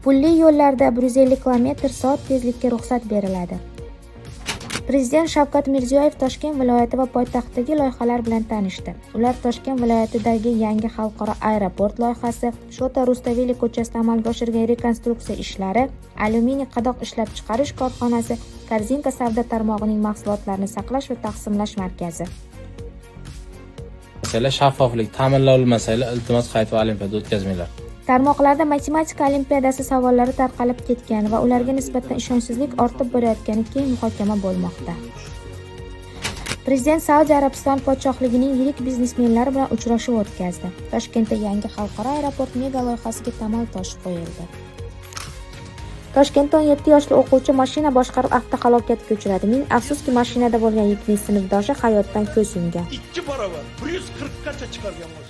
Pulli yo'llarda 150 km/soat tezlikka ruxsat beriladi. Prezident Shavkat Mirziyoyev Toshkent viloyati va poytaxtdagi loyihalar bilan tanishdi. Ular Toshkent viloyatidagi yangi xalqaro aeroport loyihasi, Shota Rustaveli ko'chasida amalga oshirilgan rekonstruksiya ishlari, alyuminiy qadoq ishlab chiqarish korxonasi, Korzinka savdo tarmog'ining mahsulotlarini saqlash va taqsimlash markazi. Masala shaffoflik ta'minlanolmasanglar, iltimos, qaytib olimpiada o'tkazmanglar. Tarmoqlarda matematika olimpiadasi savollari tarqalib ketgani va ularga nisbatan ishonchsizlik ortib borayotgani keng muhokama bo'lmoqda. Prezident Saudiya Arabistoni podshohligining yirik biznesmenlari bilan uchrashuv o'tkazdi. Toshkentda yangi xalqaro aeroport mega loyihasiga tamal toshi qo'yildi. Toshkentda 17 yoshli o'quvchi mashina boshqarib avtohalokatga uchradi. Ming afsuski, mashinada bo'lgan yigitning sinfdoshi hayotdan ko'z yumgan. 2 barobar, 140gacha chiqargan mashina.